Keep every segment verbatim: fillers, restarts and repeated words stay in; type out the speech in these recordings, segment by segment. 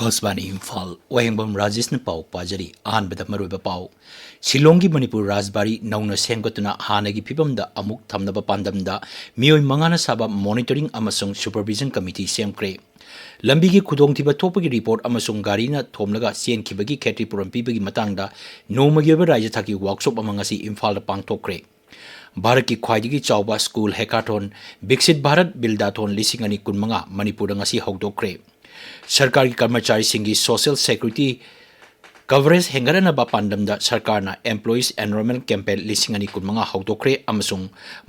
ꯑꯀꯥꯁꯕꯥꯅꯤ ꯏꯝꯐꯥꯜ, ꯋꯥꯍꯦꯡꯕꯝ ꯔꯥꯖꯦꯁꯅ ꯄꯥꯎ ꯄꯥꯖꯔꯤ꯫ ꯑꯍꯥꯟꯕꯗ ꯃꯔꯨꯑꯣꯏꯕ ꯄꯥꯎ꯫ ꯁꯤꯂꯣꯡꯒꯤ ꯃꯅꯤꯄꯨꯔ ꯔꯥꯖꯕꯥꯔꯤ ꯅꯧꯅ ꯁꯦꯝꯒꯠꯇꯨꯅ ꯍꯥꯟꯅꯒꯤ ꯐꯤꯕꯝꯗ ꯑꯃꯨꯛ ꯊꯝꯅꯕ ꯄꯥꯟꯗꯝꯗ ꯃꯤꯑꯣꯏ ꯃꯉꯥꯅ ꯁꯥꯕ ꯃꯣꯅꯤꯇꯔꯤꯡ ꯑꯃꯁꯨꯡ ꯁꯨꯄꯔꯚꯤꯖꯟ ꯀꯃꯤꯇꯤ ꯁꯦꯝꯈ꯭ꯔꯦ꯫ ꯂꯝꯕꯤꯒꯤ ꯈꯨꯗꯣꯡꯊꯤꯕ ꯊꯣꯛꯄꯒꯤ ꯔꯤꯄꯣꯔꯠ ꯑꯃꯁꯨꯡ ꯒꯥꯔꯤꯅ ꯊꯣꯝꯂꯒ ꯆꯦꯟꯈꯤꯕꯒꯤ ꯈꯦꯇ꯭ꯔꯤꯄꯨꯔꯝ ꯄꯤꯕꯒꯤ ꯃꯇꯥꯡꯗ ꯅꯣꯡꯃꯒꯤ ꯑꯣꯏꯕ ꯔꯥꯖ꯭ꯌ ꯊꯥꯛꯀꯤ ꯋꯥꯛꯁꯣꯞ ꯑꯃ ꯉꯁꯤ ꯏꯝꯐꯥꯜꯗ ꯄꯥꯡꯊꯣꯛꯈ꯭ꯔꯦ꯫ ꯚꯥꯔꯠꯀꯤ ꯈ꯭ꯋꯥꯏꯗꯒꯤ ꯆꯥꯎꯕ ꯁ꯭ꯀꯨꯜ ꯍꯦꯀꯥꯊꯣꯟ ꯕꯤꯛꯁꯤꯠ ꯚꯥꯔꯠ ꯕꯤꯜꯗꯥꯊꯣꯟ ꯂꯤꯁꯤꯡ ꯑꯅꯤ ꯀꯨꯟꯃꯉꯥ ꯃꯅꯤꯄꯨꯔꯗ ꯉꯁꯤ ꯍꯧꯗꯣꯛꯈ꯭ꯔꯦ꯫ ꯁꯔꯀꯥꯔꯒꯤ ꯀꯔꯃꯆꯥꯔꯤꯁꯤꯡꯒꯤ ꯁꯣꯁꯤꯌꯦꯜ ꯁꯦꯀ꯭ꯌꯨꯔꯤꯇꯤ ꯀꯚꯔꯦꯖ ꯍꯦꯟꯒꯠꯍꯟꯅꯕ ꯄꯥꯟꯗꯝꯗ ꯁꯔꯀꯥꯔꯅ ꯑꯦꯝꯄ꯭ꯂꯣꯌꯤꯁ ꯑꯦꯟꯔꯣꯜꯃꯦꯟ ꯀꯦꯝꯄꯦꯟ ꯂꯤꯁꯤꯡ ꯑꯅꯤ ꯀꯨꯟꯃꯉꯥ ꯍꯧꯗꯣꯛꯈ꯭ꯔꯦ ꯑꯃꯁꯨꯡ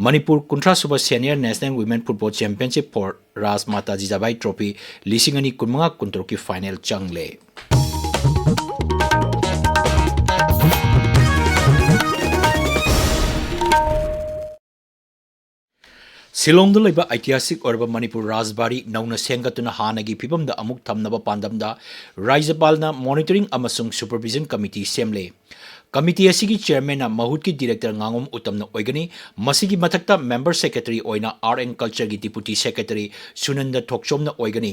ꯃꯅꯤꯄꯨꯔ ꯀꯨꯟꯊ꯭ꯔꯥ ꯁꯨꯕ senior national women football championship for Rajmata Jijabai trophy ꯂꯤꯁꯤꯡ ꯑꯅꯤ ꯀꯨꯟꯃꯉꯥ ꯀꯨꯟꯇꯔꯨꯛꯀꯤ ꯐꯥꯏꯅꯦꯜ ꯆꯪꯂꯦ꯫ ꯁꯤꯂꯣꯡꯗ ꯂꯩꯕ ꯑꯩꯇꯤꯍꯥꯁꯤꯛ ꯑꯣꯏꯔꯕ ꯃꯅꯤꯄꯨꯔ ꯔꯥꯖꯕꯥꯔꯤ ꯅꯧꯅ ꯁꯦꯝꯒꯠꯇꯨꯅ ꯍꯥꯟꯅꯒꯤ ꯐꯤꯕꯝꯗ ꯑꯃꯨꯛ ꯊꯝꯅꯕ ꯄꯥꯟꯗꯝꯗ ꯔꯥꯖ꯭ꯌꯄꯥꯜꯅ ꯃꯣꯅꯤꯇꯔꯤꯡ ꯑꯃꯁꯨꯡ ꯁꯨꯄꯔꯚꯤꯖꯟ ꯀꯃꯤꯇꯤ ꯁꯦꯝꯂꯦ꯫ ꯀꯃꯤꯇꯤ ꯑꯁꯤꯒꯤ ꯆꯦꯌꯔꯃꯦꯟꯅ ꯃꯍꯨꯠꯀꯤ ꯗꯤꯔꯦꯛꯇꯔ ꯉꯥꯉꯣꯝ ꯎꯇꯝꯅ ꯑꯣꯏꯒꯅꯤ꯫ ꯃꯁꯤꯒꯤ ꯃꯊꯛꯇ ꯃꯦꯝꯕꯔ ꯁꯦꯀ꯭ꯔꯦꯇꯔꯤ ꯑꯣꯏꯅ ꯑꯥꯔꯠ ꯑꯦꯟ ꯀꯜꯆꯔꯒꯤ ꯗꯤꯄꯨꯇꯤ ꯁꯦꯀ꯭ꯔꯦꯇꯔꯤ ꯁꯨꯅꯟꯗ ꯊꯣꯛꯆꯣꯝꯅ ꯑꯣꯏꯒꯅꯤ꯫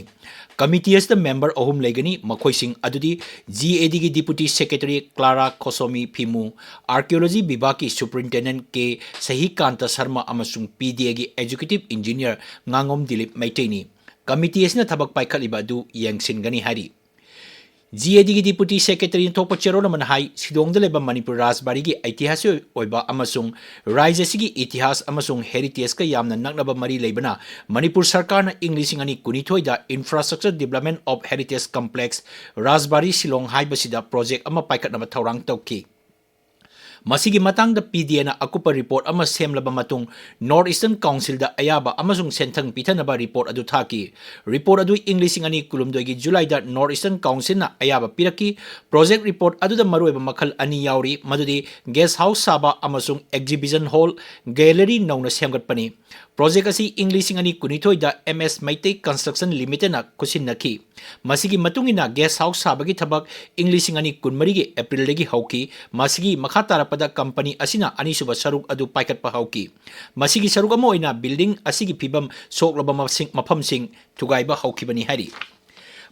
ꯀꯃꯤꯇꯤ ꯑꯁꯤꯗ ꯃꯦꯝꯕꯔ ꯑꯍꯨꯝ ꯂꯩꯒꯅꯤ, ꯃꯈꯣꯏꯁꯤꯡ ꯑꯗꯨꯗꯤ ꯖꯤ ꯑꯦ ꯗꯤꯒꯤ deputy secretary Clara Khosomi Phimu, archaeology ꯕꯤꯚꯥꯒꯀꯤ ꯁꯨꯄꯔꯤꯟꯇꯦꯟꯗꯦꯟꯠ ꯀꯦ ꯁꯍꯤꯀꯥꯟꯇ ꯁꯔꯃ ꯑꯃꯁꯨꯡ ꯄꯤ ꯗꯤ ꯑꯦꯒꯤ ꯑꯦꯛꯖꯤꯀ꯭ꯌꯨꯇꯤꯚ ꯏꯟꯖꯤꯅꯤꯌꯔ ꯉꯥꯉꯣꯝ ꯗꯤꯂꯤꯞ ꯃꯩꯇꯩꯅꯤ꯫ ꯀꯃꯤꯇꯤ ꯑꯁꯤꯅ ꯊꯕꯛ ꯄꯥꯏꯈꯠꯂꯤꯕ ꯑꯗꯨ ꯌꯦꯡꯁꯤꯟꯒꯅꯤ ꯍꯥꯏꯔꯤ꯫ ꯖꯤ ꯑꯦ ꯗꯤꯒꯤ ꯗꯤꯄꯨꯇꯤ ꯁꯦꯀ꯭ꯔꯦꯇꯔꯤꯅ ꯊꯣꯛꯄ ꯆꯦꯔꯣꯜ ꯑꯃꯅ ꯍꯥꯏ, ꯁꯤꯂꯣꯡꯗ ꯂꯩꯕ ꯃꯅꯤꯄꯨꯔ ꯔꯥꯖꯕꯥꯔꯤꯒꯤ ꯑꯩꯇꯤꯍꯥꯁꯤꯛ ꯑꯣꯏꯕ ꯑꯃꯁꯨꯡ ꯔꯥꯖ꯭ꯌ ꯑꯁꯤꯒꯤ ꯏꯇꯤꯍꯥꯁ ꯑꯃꯁꯨꯡ ꯍꯦꯔꯤꯇꯦꯖꯀ ꯌꯥꯝꯅ ꯅꯛꯅꯕ ꯃꯔꯤ ꯂꯩꯕꯅ ꯃꯅꯤꯄꯨꯔ ꯁꯔꯀꯥꯔꯅ ꯏꯪ ꯂꯤꯁꯤꯡ ꯑꯅꯤ ꯀꯨꯟꯅꯤꯊꯣꯏꯗ Infrastructure Development of Heritage Complex ꯔꯥꯖꯕꯥꯔꯤ Shillong ꯍꯥꯏꯕꯁꯤꯗ ꯄ꯭ꯔꯣꯖꯦꯛ ꯑꯃ ꯄꯥꯏꯈꯠꯅꯕ ꯊꯧꯔꯥꯡ ꯇꯧꯈꯤ꯫ ꯃꯁꯤꯒꯤ ꯃꯇꯥꯡꯗ ꯄꯤ ꯗꯤ ꯑꯦꯅ ꯑꯀꯨꯞꯄ ꯔꯤꯄꯣꯔꯠ ꯑꯃ ꯁꯦꯝꯂꯕ ꯃꯇꯨꯡ, ꯅꯣꯔꯠ ꯏꯁꯇꯔꯟ ꯀꯥꯎꯟꯁꯤꯜꯗ ꯑꯌꯥꯕ ꯑꯃꯁꯨꯡ ꯁꯦꯟꯊꯪ ꯄꯤꯊꯅꯕ ꯔꯤꯄꯣꯔꯠ ꯑꯗꯨ ꯊꯥꯈꯤ꯫ ꯔꯤꯄꯣꯔꯠ ꯑꯗꯨ ꯏꯪ ꯂꯤꯁꯤꯡ ꯑꯅꯤ ꯀꯨꯟꯍꯨꯝꯗꯣꯏꯒꯤ ꯖꯨꯂꯥꯏꯗ ꯅꯣꯔꯠ ꯏꯁꯇꯔꯟ ꯀꯥꯎꯟꯁꯤꯜꯅ ꯑꯌꯥꯕ ꯄꯤꯔꯛꯈꯤ꯫ ꯄ꯭ꯔꯣꯖꯦꯛ ꯔꯤꯄꯣꯔꯠ ꯑꯗꯨꯗ ꯃꯔꯨꯑꯣꯏꯕ ꯃꯈꯜ ꯑꯅꯤ ꯌꯥꯎꯔꯤ, ꯃꯗꯨꯗꯤ ꯒꯦꯁ ꯍꯥꯎꯁ ꯁꯥꯕ ꯑꯃꯁꯨꯡ ꯑꯦꯛꯖꯤꯕꯤꯁꯟ ꯍꯣꯜ, ꯒꯦꯂꯔꯤ ꯅꯧꯅ ꯁꯦꯝꯒꯠꯄꯅꯤ꯫ ꯄ꯭ꯔꯣꯖꯦꯛ ꯑꯁꯤ ꯏꯪ ꯂꯤꯁꯤꯡ ꯑꯅꯤ ꯀꯨꯟꯅꯤꯊꯣꯏꯗ ꯑꯦꯝ ꯑꯦꯁ ꯃꯩꯇꯩ ꯀꯟꯁꯇ꯭ꯔꯛꯁꯟ ꯂꯤꯃꯤꯇꯦꯗꯅ ꯈꯨꯠꯁꯤꯟꯅꯈꯤ꯫ ꯃꯁꯤꯒꯤ ꯃꯇꯨꯡ ꯏꯟꯅ ꯒꯦꯁ ꯍꯥꯎꯁ ꯁꯥꯕꯒꯤ ꯊꯕꯛ ꯏꯪ ꯂꯤꯁꯤꯡ ꯑꯅꯤ ꯀꯨꯟꯃꯔꯤꯒꯤ ꯑꯦꯄ꯭ꯔꯤꯜꯗꯒꯤ ꯍꯧꯈꯤ꯫ ꯃꯁꯤꯒꯤ ꯃꯈꯥ ꯇꯥꯔꯛꯄꯗ ꯀꯝꯄꯅꯤ ꯑꯁꯤꯅ ꯑꯅꯤꯁꯨꯕ ꯁꯔꯨꯛ ꯑꯗꯨ ꯄꯥꯏꯈꯠꯄ ꯍꯧꯈꯤ꯫ ꯃꯁꯤꯒꯤ ꯁꯔꯨꯛ ꯑꯃ ꯑꯣꯏꯅ ꯕꯤꯜꯗꯤꯡ ꯑꯁꯤꯒꯤ ꯐꯤꯕꯝ ꯁꯣꯛꯂꯕ ꯃꯁꯤꯡ, ꯃꯐꯝꯁꯤꯡ ꯊꯨꯒꯥꯏꯕ ꯍꯧꯈꯤꯕꯅꯤ ꯍꯥꯏꯔꯤ꯫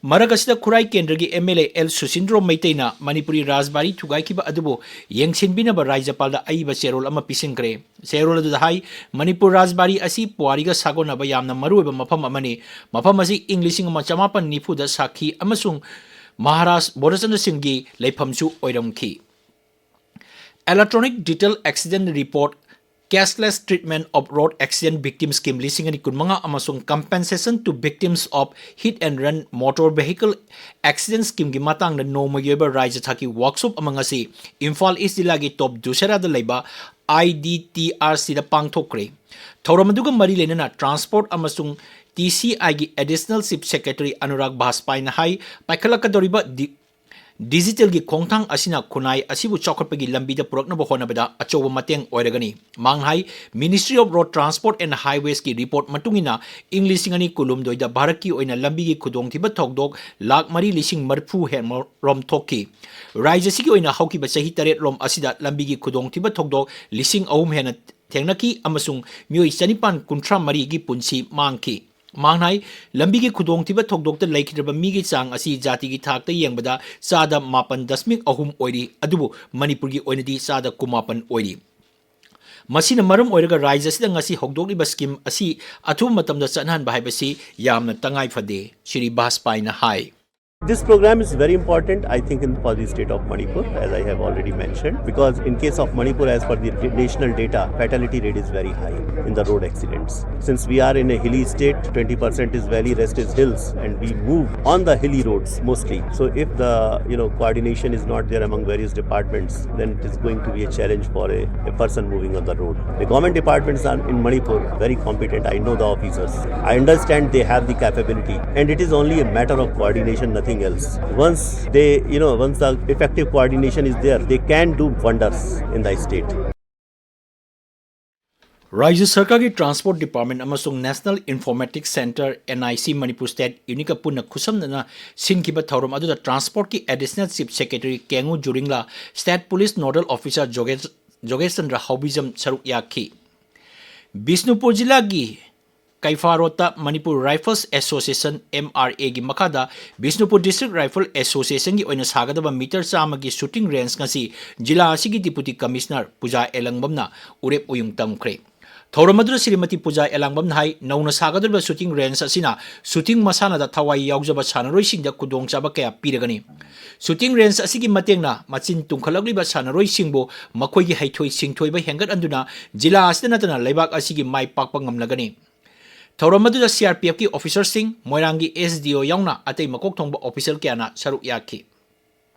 ꯃꯔꯛ ꯑꯁꯤꯗ ꯈꯨꯔꯥꯏ ꯀꯦꯟꯗ꯭ꯔꯒꯤ M L A L ꯁꯨꯁꯤꯟꯗ꯭ꯔꯣ ꯃꯩꯇꯩꯅ Manipuri ꯔꯥꯖꯕꯥꯔꯤ ꯊꯨꯒꯥꯏꯈꯤꯕ ꯑꯗꯨꯕꯨ ꯌꯦꯡꯁꯤꯟꯕꯤꯅꯕ ꯔꯥꯖ꯭ꯌꯄꯥꯜꯗ ꯑꯏꯕ ꯆꯦꯔꯣꯜ ꯑꯃ ꯄꯤꯁꯤꯟꯈ꯭ꯔꯦ꯫ ꯆꯦꯔꯣꯜ ꯑꯗꯨꯗ ꯍꯥꯏ, ꯃꯅꯤꯄꯨꯔ ꯔꯥꯖꯕꯥꯔꯤ ꯑꯁꯤ ꯄꯨꯋꯥꯔꯤꯒ ꯁꯥꯒꯣꯟꯅꯕ ꯌꯥꯝꯅ ꯃꯔꯨꯑꯣꯏꯕ ꯃꯐꯝ ꯑꯃꯅꯤ꯫ ꯃꯐꯝ ꯑꯁꯤ ꯏꯪ ꯂꯤꯁꯤꯡ ꯑꯃ ꯆꯃꯥꯄꯟ ꯅꯤꯐꯨꯗ ꯁꯥꯈꯤ ꯑꯃꯁꯨꯡ ꯃꯍꯥꯔꯥꯖ ꯕꯣꯙꯆꯟꯗ꯭ꯔ ꯁꯤꯡꯒꯤ ꯂꯩꯐꯝꯁꯨ ꯑꯣꯏꯔꯝꯈꯤ꯫ Electronic Detail Accident Report, Cashless Treatment of Road Accident Victims Scheme ꯂꯤꯁꯤꯡ ꯑꯅꯤ ꯀꯨꯟꯃꯉꯥ ꯑꯃꯁꯨꯡ Compensation to Victims of Hit and Run Motor Vehicle Accident Scheme ꯒꯤ ꯃꯇꯥꯡꯗ ꯅꯣꯡꯃꯒꯤ ꯑꯣꯏꯕ ꯔꯥꯖ꯭ꯌ ꯊꯥꯛꯀꯤ workshop ꯑꯃ ꯉꯁꯤ ꯏꯝꯐꯥꯜ ꯏꯁ ꯖꯤꯂꯥꯒꯤ ꯇꯣꯞ ꯗꯨꯁꯦꯔꯥꯗ ꯂꯩꯕ I D T R C ꯗ ꯄꯥꯡꯊꯣꯛꯈ꯭ꯔꯦ꯫ ꯊꯧꯔꯝ ꯑꯗꯨꯒ ꯃꯔꯤ ꯂꯩꯅꯅ Transport ꯑꯃꯁꯨꯡ T C I ꯒꯤ Additional Chief Secretary ꯑꯅꯨꯔꯥꯒ ꯚꯥꯖꯄꯥꯏꯅ ꯍꯥꯏ, ꯄꯥꯏꯈꯠꯂꯛꯀꯗꯧꯔꯤꯕ ꯗꯤ-, ꯗꯤꯖꯤꯇꯦꯜꯒꯤ ꯈꯣꯡꯊꯥꯡ ꯑꯁꯤꯅ ꯈꯨꯟꯅꯥꯏ ꯑꯁꯤꯕꯨ ꯆꯥꯎꯈꯠꯄꯒꯤ ꯂꯝꯕꯤꯗ ꯄꯨꯔꯛꯅꯕ ꯍꯣꯠꯅꯕꯗ ꯑꯆꯧꯕ ꯃꯇꯦꯡ ꯑꯣꯏꯔꯒꯅꯤ꯫ ꯃꯍꯥꯛꯅ ꯍꯥꯏ, Ministry of Road Transport and Highways ꯀꯤ report ꯃꯇꯨꯡ ꯏꯟꯅ, ꯏꯪ ꯂꯤꯁꯤꯡ ꯑꯅꯤ ꯀꯨꯟꯍꯨꯝꯗꯣꯏꯗ ꯚꯥꯔꯠꯀꯤ ꯑꯣꯏꯅ ꯂꯝꯕꯤꯒꯤ ꯈꯨꯗꯣꯡꯊꯤꯕ ꯊꯧꯗꯣꯛ ꯂꯥꯈ ꯃꯔꯤ ꯂꯤꯁꯤꯡ ꯃꯔꯤꯐꯨ ꯍꯦꯟꯕꯔꯣꯝ ꯊꯣꯛꯈꯤ꯫ ꯔꯥꯖ꯭ꯌ ꯑꯁꯤꯒꯤ ꯑꯣꯏꯅ ꯍꯧꯈꯤꯕ ꯆꯍꯤ ꯇꯔꯦꯠ ꯔꯣꯝ ꯑꯁꯤꯗ ꯂꯝꯕꯤꯒꯤ ꯈꯨꯗꯣꯡꯊꯤꯕ ꯊꯧꯗꯣꯛ ꯂꯤꯁꯤꯡ ꯑꯍꯨꯝ ꯍꯦꯟꯅ ꯊꯦꯡꯅꯈꯤ ꯑꯃꯁꯨꯡ ꯃꯤꯑꯣꯏ ꯆꯅꯤꯄꯥꯟ ꯀꯨꯟꯊ꯭ꯔꯥ ꯃꯔꯤꯒꯤ ꯄꯨꯟꯁꯤ ꯃꯥꯡꯈꯤ꯫ ꯃꯍꯥꯛꯅ ꯍꯥꯏ, ꯂꯝꯕꯤꯒꯤ ꯈꯨꯗꯣꯡꯊꯤꯕ ꯊꯧꯗꯣꯛꯇ ꯂꯩꯈꯤꯗ꯭ꯔꯕ ꯃꯤꯒꯤ ꯆꯥꯡ ꯑꯁꯤ ꯖꯥꯇꯤꯒꯤ ꯊꯥꯛꯇ ꯌꯦꯡꯕꯗ ꯆꯥꯗ ꯃꯥꯄꯟ ꯗꯁꯃꯤꯛ ꯑꯍꯨꯝ ꯑꯣꯏꯔꯤ, ꯑꯗꯨꯕꯨ ꯃꯅꯤꯄꯨꯔꯒꯤ ꯑꯣꯏꯅꯗꯤ ꯆꯥꯗ ꯀꯨꯟꯃꯥꯄꯟ ꯑꯣꯏꯔꯤ꯫ ꯃꯁꯤꯅ ꯃꯔꯝ ꯑꯣꯏꯔꯒ ꯔꯥꯖ꯭ꯌ ꯑꯁꯤꯗ ꯉꯁꯤ ꯍꯧꯗꯣꯛꯂꯤꯕ scheme ꯑꯁꯤ ꯑꯊꯨꯕ ꯃꯇꯝꯗ ꯆꯠꯅꯍꯟꯕ ꯍꯥꯏꯕꯁꯤ ꯌꯥꯝꯅ ꯇꯉꯥꯏ ꯐꯗꯦ, ꯁ꯭ꯔꯤ ꯚꯥꯖꯄꯥꯏꯅ ꯍꯥꯏ꯫ This program is very important, I think, in, for the state of Manipur, as I have already mentioned, because in case of Manipur, as per the national data, fatality rate is very high in the road accidents. Since we are in a hilly state, twenty percent is valley, rest is hills, and we move on the hilly roads mostly. So if the, you know, coordination is not there among various departments, then it is going to be a challenge for a, a person moving on the road. The government departments are in Manipur very competent. I know the officers. I understand they have the capability, and it is only a matter of coordination, nothing else. Once they, you know, once the effective coordination is there, they can do wonders in the state. ꯔꯥꯖ꯭ꯌ ꯁꯔꯀꯥꯔꯒꯤ Transport Department ꯑꯃꯁꯨꯡ National Informatics Centre, N I C, Manipur State Unit ꯀ ꯄꯨꯟꯅ ꯈꯨꯠꯁꯝꯅꯅ ꯁꯤꯟꯈꯤꯕ ꯊꯧꯔꯝ ꯑꯗꯨꯗ Transport ꯀꯤ Additional Chief Secretary ꯀꯦꯡꯉꯨ ꯖꯨꯔꯤꯡꯂꯥ, State Police Nodal Officer ꯖꯣꯒꯦꯁ-, ꯖꯣꯒꯦꯁ Chandra ꯍꯥꯎꯕꯤꯖꯝ ꯁꯔꯨꯛ ꯌꯥꯈꯤ꯫ ꯕꯤꯁꯅꯨꯄꯨꯔ ꯖꯤꯂꯥꯒꯤ ꯀꯩꯐꯥ ꯔꯣꯗꯇ Manipur rifles association, M R ꯑꯦꯒꯤ ꯃꯈꯥꯗ ꯕꯤꯁꯅꯨꯄꯨꯔ ꯗꯤꯁꯇ꯭ꯔꯤꯛ ꯔꯥꯏꯐꯜ ꯑꯦꯁꯣꯁꯤꯌꯦꯁꯟꯒꯤ ꯑꯣꯏꯅ ꯁꯥꯒꯗꯕ ꯃꯤꯇꯔ ꯆꯥꯝꯃꯒꯤ ꯁꯨꯇꯤꯡ ꯔꯦꯟꯖ ꯉꯁꯤ ꯖꯤꯂꯥ ꯑꯁꯤꯒꯤ ꯗꯤꯄꯨꯇꯤ ꯀꯃꯤꯁꯅꯔ ꯄꯨꯖꯥ ꯑꯦꯂꯪꯕꯝꯅ ꯎꯔꯦꯞ ꯎꯌꯨꯡ ꯇꯝꯈ꯭ꯔꯦ꯫ ꯊꯧꯔꯝ ꯑꯗꯨꯗ ꯁ꯭ꯔꯤꯃꯇꯤ ꯄꯨꯖꯥ ꯑꯦꯂꯥꯡꯕꯝꯅ ꯍꯥꯏ, ꯅꯧꯅ ꯁꯥꯒꯗꯧꯔꯤꯕ ꯁꯨꯇꯤꯡ ꯔꯦꯟꯖ ꯑꯁꯤꯅ ꯁꯨꯇꯤꯡ ꯃꯁꯥꯟꯅꯗ ꯊꯋꯥꯏ ꯌꯥꯎꯖꯕ ꯁꯥꯟꯅꯔꯣꯏꯁꯤꯡꯗ ꯈꯨꯗꯣꯡꯆꯥꯕ ꯀꯌꯥ ꯄꯤꯔꯒꯅꯤ꯫ ꯁꯨꯇꯤꯡ ꯔꯦꯟꯖ ꯑꯁꯤꯒꯤ ꯃꯇꯦꯡꯅ ꯃꯆꯤꯟ ꯇꯨꯝꯈꯠꯂꯛꯂꯤꯕ ꯁꯥꯟꯅꯔꯣꯏꯁꯤꯡꯕꯨ ꯃꯈꯣꯏꯒꯤ ꯍꯩꯊꯣꯏ ꯁꯤꯡꯊꯣꯏꯕ ꯍꯦꯟꯒꯠꯍꯟꯗꯨꯅ ꯖꯤꯂꯥ ꯑꯁꯤꯗ ꯅꯠꯇꯅ ꯂꯩꯕꯥꯛ ꯑꯁꯤꯒꯤ ꯃꯥꯏ ꯄꯥꯛꯄ ꯉꯝꯂꯒꯅꯤ꯫ ꯊꯧꯔꯝ ꯑꯗꯨꯗ ꯁꯤ ꯑꯥꯔ ꯄꯤ ꯑꯦꯐꯀꯤ ꯑꯣꯐꯤꯁꯔꯁꯤꯡ, ꯃꯣꯏꯔꯥꯡꯒꯤ ꯑꯦꯁ ꯗꯤ ꯑꯣ ꯌꯥꯎꯅ ꯑꯇꯩ ꯃꯀꯣꯛ ꯊꯣꯡꯕ ꯑꯣꯐꯤꯁꯤꯌꯦꯜ ꯀꯌꯥꯅ ꯁꯔꯨꯛ ꯌꯥꯈꯤ꯫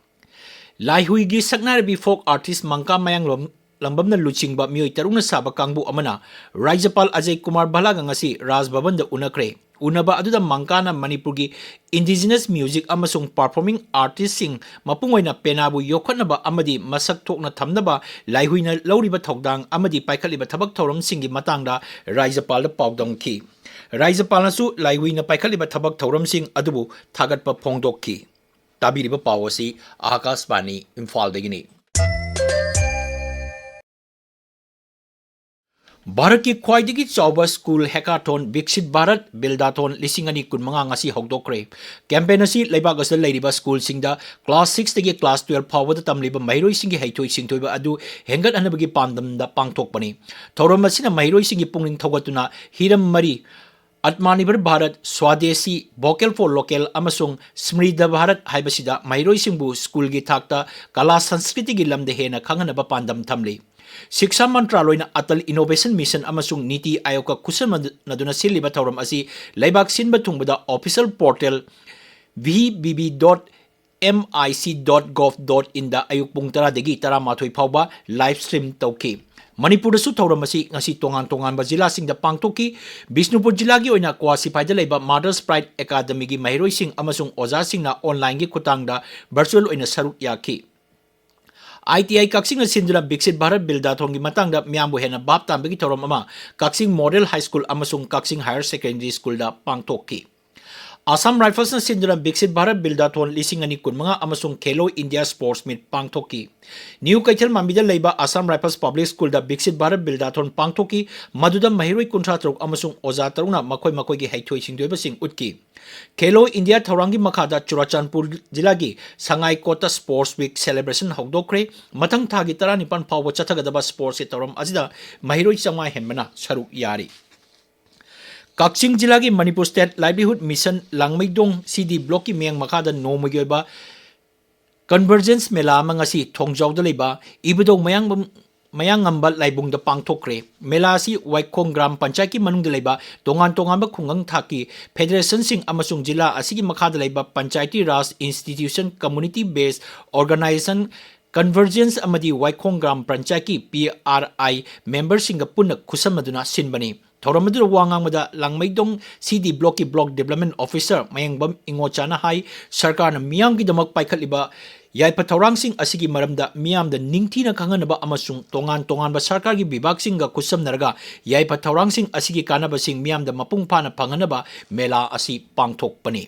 ꯂꯥꯏꯍꯨꯏꯒꯤ ꯁꯛꯅꯥꯏꯔꯕꯤ ꯐꯣꯛ ꯑꯥꯔꯇꯤꯁ ꯃꯪꯀꯥ ꯃꯌꯥꯡꯂꯝ-, ꯂꯝꯕꯝꯅ ꯂꯨꯆꯤꯡꯕ ꯃꯤꯑꯣꯏ ꯇꯔꯨꯛꯅ ꯁꯥꯕ ꯀꯥꯡꯕꯨ ꯑꯃꯅ ꯔꯥꯖ꯭ꯌꯄꯥꯜ ꯑꯖꯌ ꯀꯨꯃꯥꯔ ꯚꯜꯂꯥꯒ ꯉꯁꯤ ꯔꯥꯖ ꯚꯕꯟꯗ ꯎꯅꯈ꯭ꯔꯦ꯫ ꯎꯅꯕ ꯑꯗꯨꯗ ꯃꯪꯀꯥꯅ ꯃꯅꯤꯄꯨꯔꯒꯤ ꯏꯟꯗꯤꯖꯤꯅꯁ ꯃ꯭ꯌꯨꯖꯤꯛ ꯑꯃꯁꯨꯡ ꯄꯔꯐꯣꯔꯃꯤꯡ ꯑꯥꯔꯇꯤꯁꯁꯤꯡ, ꯃꯄꯨꯡ ꯑꯣꯏꯅ ꯄꯦꯅꯥꯕꯨ ꯌꯣꯛꯈꯠꯅꯕ ꯑꯃꯗꯤ ꯃꯁꯛ ꯊꯣꯛꯅ ꯊꯝꯅꯕ ꯂꯥꯏꯍꯨꯏꯅ ꯂꯧꯔꯤꯕ ꯊꯧꯗꯥꯡ ꯑꯃꯗꯤ ꯄꯥꯏꯈꯠꯂꯤꯕ ꯊꯕꯛ ꯊꯧꯔꯝꯁꯤꯡꯒꯤ ꯃꯇꯥꯡꯗ ꯔꯥꯖ꯭ꯌꯄꯥꯜꯗ ꯄꯥꯎꯗꯝꯈꯤ꯫ ꯔꯥꯖ꯭ꯌꯄꯥꯜꯅꯁꯨ ꯂꯥꯏꯍꯨꯏꯅ ꯄꯥꯏꯈꯠꯂꯤꯕ ꯊꯕꯛ ꯊꯧꯔꯝꯁꯤꯡ ꯑꯗꯨꯕꯨ ꯊꯥꯒꯠꯄ ꯐꯣꯡꯗꯣꯛꯈꯤ꯫ ꯇꯥꯕꯤꯔꯤꯕ ꯄꯥꯎ ꯑꯁꯤ ꯑꯥꯀꯥꯁꯕꯥꯅꯤ ꯏꯝꯐꯥꯜꯗꯒꯤꯅꯤ꯫ ꯚꯥꯔꯠꯀꯤ ꯈ꯭ꯋꯥꯏꯗꯒꯤ ꯆꯥꯎꯕ ꯁ꯭ꯀꯨꯜ ꯍꯦꯀꯥꯊꯣꯟ ꯕꯤꯛꯁꯤꯠ ꯚꯥꯔꯠ ꯕꯤꯜꯗꯥꯊꯣꯟ ꯂꯤꯁꯤꯡ ꯑꯅꯤ ꯀꯨꯟꯃꯉꯥ ꯉꯁꯤ ꯍꯧꯗꯣꯛꯈ꯭ꯔꯦ꯫ ꯀꯦꯝꯄꯦꯟ ꯑꯁꯤ ꯂꯩꯕꯥꯛ ꯑꯁꯤꯗ ꯂꯩꯔꯤꯕ ꯁ꯭ꯀꯨꯜꯁꯤꯡꯗ ꯀ꯭ꯂꯥꯁ ꯁꯤꯛꯁꯇꯒꯤ ꯀ꯭ꯂꯥꯁ ꯇꯨꯌꯦꯜꯐ ꯐꯥꯎꯕꯗ ꯇꯝꯂꯤꯕ ꯃꯍꯩꯔꯣꯏꯁꯤꯡꯒꯤ ꯍꯩꯊꯣꯏ ꯁꯤꯡꯊꯣꯏꯕ ꯑꯗꯨ ꯍꯦꯟꯒꯠꯍꯟꯅꯕꯒꯤ ꯄꯥꯟꯗꯝꯗ ꯄꯥꯡꯊꯣꯛꯄꯅꯤ꯫ ꯊꯧꯔꯝ ꯑꯁꯤꯅ ꯃꯍꯩꯔꯣꯏꯁꯤꯡꯒꯤ ꯄꯨꯛꯅꯤꯡ ꯊꯧꯒꯠꯇꯨꯅ ꯍꯤꯔꯝ ꯃꯔꯤ, Atmanirbhar Bharat, ꯁ꯭ꯋꯥꯗꯦꯁꯤ, vocal four local ꯑꯃꯁꯨꯡ ꯁ꯭ꯃ꯭ꯔꯤꯗ ꯚꯥꯔꯠ ꯍꯥꯏꯕꯁꯤꯗ ꯃꯍꯩꯔꯣꯏꯁꯤꯡꯕꯨ ꯁ꯭ꯀꯨꯜꯒꯤ ꯊꯥꯛꯇ ꯀꯂꯥ ꯁꯪꯁꯀ꯭ꯔꯤꯇꯤꯒꯤ ꯂꯝꯗ ꯍꯦꯟꯅ ꯈꯪꯍꯟꯅꯕ ꯄꯥꯟꯗꯝ ꯊꯝꯂꯤ꯫ ꯁꯤꯛꯁꯥ ꯃꯟꯇ꯭ꯔꯥꯂꯣꯏꯅ ꯑꯇꯜ ꯏꯅꯣꯚꯦꯁꯟ ꯃꯤꯁꯟ ꯑꯃꯁꯨꯡ ꯅꯤꯇꯤ ꯑꯥꯌꯣꯒꯀ ꯈꯨꯠꯁꯝꯅꯗꯨꯅ ꯁꯤꯜꯂꯤꯕ ꯊꯧꯔꯝ ꯑꯁꯤ ꯂꯩꯕꯥꯛ ꯁꯤꯟꯕ ꯊꯨꯡꯕꯗ official portal V B B dot M I C dot gov dot ꯏꯟꯗ ꯑꯌꯨꯛ ꯄꯨꯡ ꯇꯔꯥꯗꯒꯤ ꯇꯔꯥꯃꯥꯊꯣꯏ ꯐꯥꯎꯕ ꯂꯥꯏꯚ ꯁ꯭ꯇ꯭ꯔꯤꯝ ꯇꯧꯈꯤ꯫ ꯃꯅꯤꯄꯨꯔꯗꯁꯨ ꯊꯧꯔꯝ ꯑꯁꯤ ꯉꯁꯤ ꯇꯣꯉꯥꯟ ꯇꯣꯉꯥꯟꯕ ꯖꯤꯂꯥꯁꯤꯡꯗ ꯄꯥꯡꯊꯣꯛꯈꯤ꯫ ꯕꯤꯁꯅꯨꯄꯨꯔ ꯖꯤꯂꯥꯒꯤ ꯑꯣꯏꯅ ꯀ꯭ꯋꯥꯁꯤꯐꯥꯏꯗ ꯂꯩꯕ ꯃꯥꯔꯇꯔꯁ ꯄ꯭ꯔꯥꯏꯗ ꯑꯦꯀꯥꯗꯃꯤꯒꯤ ꯃꯍꯩꯔꯣꯏꯁꯤꯡ ꯑꯃꯁꯨꯡ ꯑꯣꯖꯥꯁꯤꯡꯅ ꯑꯣꯟꯂꯥꯏꯟꯒꯤ ꯈꯨꯠꯊꯥꯡꯗ ꯚꯔꯆꯨꯑꯦꯜ ꯑꯣꯏꯅ ꯁꯔꯨꯛ ꯌꯥꯈꯤ꯫ ꯑꯥꯏ ꯇꯤ ꯑꯥꯏ ꯀꯛꯆꯤꯡꯅ ꯁꯤꯟꯗꯨꯅ ꯕꯤꯛꯁꯤꯠ ꯚꯥꯔꯠ ꯕꯤꯜꯗꯥꯊꯣꯟꯒꯤ ꯃꯇꯥꯡꯗ ꯃꯤꯌꯥꯝꯕꯨ ꯍꯦꯟꯅ ꯚꯥꯞ ꯇꯥꯍꯟꯕꯒꯤ ꯊꯧꯔꯝ ꯑꯃ ꯀꯛꯆꯤꯡ ꯃꯣꯗꯦꯜ ꯍꯥꯏ ꯁ꯭ꯀꯨꯜ ꯑꯃꯁꯨꯡ ꯀꯛꯆꯤꯡ ꯍꯥꯌꯔ ꯁꯦꯀꯦꯟꯗꯔꯤ ꯁ꯭ꯀꯨꯜꯗ ꯄꯥꯡꯊꯣꯛꯈꯤ꯫ Assam Riflesꯅ ꯁꯤꯟꯗꯨꯅ Viksit Bharat Bilathlon ꯂꯤꯁꯤꯡ ꯑꯅꯤ ꯀꯨꯟꯃꯉꯥ ꯑꯃꯁꯨꯡ Khelo India Sports Meet ꯄꯥꯡꯊꯣꯛꯈꯤ꯫ ꯅ꯭ꯌꯨ ꯀꯩꯊꯦꯜ ꯃꯥꯟꯕꯤꯗ ꯂꯩꯕ Assam Rifles Public Schoolꯗ Viksit Bharat Bilathlon ꯄꯥꯡꯊꯣꯛꯈꯤ, ꯃꯗꯨꯗ ꯃꯍꯩꯔꯣꯏ ꯀꯨꯟꯊ꯭ꯔꯥ ꯇꯔꯨꯛ ꯑꯃꯁꯨꯡ ꯑꯣꯖꯥ ꯇꯔꯨꯛꯅ ꯃꯈꯣꯏ ꯃꯈꯣꯏꯒꯤ ꯍꯩꯊꯣꯏ ꯁꯤꯡꯊꯣꯏꯕꯁꯤꯡ ꯎꯠꯈꯤ꯫ Khelo India ꯊꯧꯔꯥꯡꯒꯤ ꯃꯈꯥꯗ ꯆꯨꯔꯥꯆꯥꯟꯄꯨꯔ ꯖꯤꯂꯥꯒꯤ ꯁꯉꯥꯏꯀꯣꯠꯇ Sports Week celebration ꯍꯧꯗꯣꯛꯈ꯭ꯔꯦ꯫ ꯃꯊꯪ ꯊꯥꯒꯤ ꯇꯔꯥꯅꯤꯄꯥꯟ ꯐꯥꯎꯕ ꯆꯠꯊꯒꯗꯕ sportsꯀꯤ ꯊꯧꯔꯝ ꯑꯁꯤꯗ ꯃꯍꯩꯔꯣꯏ ꯆꯥꯝꯃꯉꯥ ꯍꯦꯟꯕꯅ ꯁꯔꯨꯛ ꯌꯥꯔꯤ꯫ ꯀꯛꯆꯤꯡ ꯖꯤꯂꯥꯒꯤ Manipur State Livelihood Mission ꯂꯥꯡꯃꯩꯗꯣꯡ C D Blockꯀꯤ ꯃꯤꯠꯌꯦꯡ ꯃꯈꯥꯗ ꯅꯣꯡꯃꯒꯤ ꯑꯣꯏꯕ Convergence ꯃꯦꯂꯥ ꯑꯃ ꯉꯁꯤ ꯊꯣꯡꯖꯥꯎꯗ ꯂꯩꯕ ꯏꯕꯨꯙꯧ ꯃꯌꯥꯡꯕꯝ, ꯃꯌꯥꯡꯉꯝꯕ ꯂꯥꯏꯕꯨꯡꯗ ꯄꯥꯡꯊꯣꯛꯈ꯭ꯔꯦ꯫ ꯃꯦꯂꯥ ꯑꯁꯤ ꯋꯥꯏꯈꯣꯡ ꯒ꯭ꯔꯥꯝ ꯄꯟꯆꯥꯌꯠꯀꯤ ꯃꯅꯨꯡꯗ ꯂꯩꯕ ꯇꯣꯉꯥꯟ ꯇꯣꯉꯥꯟꯕ ꯈꯨꯡꯒꯪ ꯊꯥꯛꯀꯤ federationꯁꯤꯡ ꯑꯃꯁꯨꯡ ꯖꯤꯂꯥ ꯑꯁꯤꯒꯤ ꯃꯈꯥꯗ ꯂꯩꯕ Panchayati Raj Institution, Community Based Organization, Convergence ꯑꯃꯗꯤ ꯋꯥꯏꯈꯣꯡ ꯒ꯭ꯔꯥꯝ ꯄꯟꯆꯥꯌꯠꯀꯤ P R I memberꯁꯤꯡꯒ ꯄꯨꯟꯅ ꯈꯨꯠꯁꯝꯅꯗꯨꯅ ꯁꯤꯟꯕꯅꯤ꯫ ꯊꯧꯔꯝ ꯑꯗꯨꯗ ꯋꯥ ꯉꯥꯡꯕꯗ ꯂꯥꯡꯃꯩꯗꯣꯡ C D Blockꯀꯤ Block Development Officer ꯃꯌꯥꯡꯕꯝ ꯏꯉꯣꯆꯥꯅ ꯍꯥꯏ, ꯁꯔꯀꯥꯔꯅ ꯃꯤꯌꯥꯝꯒꯤꯗꯃꯛ ꯄꯥꯏꯈꯠꯂꯤꯕ ꯌꯥꯏꯐ ꯊꯧꯔꯥꯡꯁꯤꯡ ꯑꯁꯤꯒꯤ ꯃꯔꯝꯗ ꯃꯤꯌꯥꯝꯗ ꯅꯤꯡꯊꯤꯅ ꯈꯪꯍꯟꯅꯕ ꯑꯃꯁꯨꯡ ꯇꯣꯉꯥꯟ ꯇꯣꯉꯥꯟꯕ ꯁꯔꯀꯥꯔꯒꯤ ꯕꯤꯚꯥꯒꯁꯤꯡꯒ ꯈꯨꯠꯁꯝꯅꯔꯒ ꯌꯥꯏꯐ ꯊꯧꯔꯥꯡꯁꯤꯡ ꯑꯁꯤꯒꯤ ꯀꯥꯟꯅꯕꯁꯤꯡ ꯃꯤꯌꯥꯝꯗ ꯃꯄꯨꯡ ꯐꯥꯅ ꯐꯪꯍꯟꯅꯕ ꯃꯦꯂꯥ ꯑꯁꯤ ꯄꯥꯡꯊꯣꯛꯄꯅꯤ꯫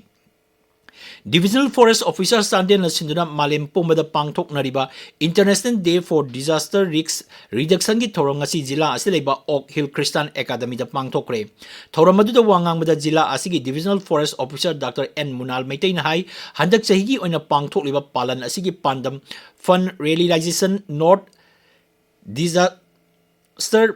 Divisional Forest Officer ꯆꯥꯟꯗꯦꯜꯅ ꯁꯤꯟꯗꯨꯅ ꯃꯥꯂꯦꯝ ꯄꯨꯝꯕꯗ ꯄꯥꯡꯊꯣꯛꯅꯔꯤꯕ International Day for Disaster Risk Reductionꯒꯤ ꯊꯧꯔꯝ ꯉꯁꯤ ꯖꯤꯂꯥ ꯑꯁꯤꯗ ꯂꯩꯕ Oak Hill Christian Academyꯗ ꯄꯥꯡꯊꯣꯛꯈ꯭ꯔꯦ꯫ ꯊꯧꯔꯝ ꯑꯗꯨꯗ ꯋꯥ ꯉꯥꯡꯕꯗ ꯖꯤꯂꯥ ꯑꯁꯤꯒꯤ Divisional Forest Officer Doctor N ꯃꯨꯅꯥꯜ ꯃꯩꯇꯩꯅ ꯍꯥꯏ, ꯍꯟꯗꯛ ꯆꯍꯤꯒꯤ ꯑꯣꯏꯅ ꯄꯥꯡꯊꯣꯛꯂꯤꯕ ꯄꯥꯂꯟ ꯑꯁꯤꯒꯤ ꯄꯥꯟꯗꯝ Fund Realization, not Disaster,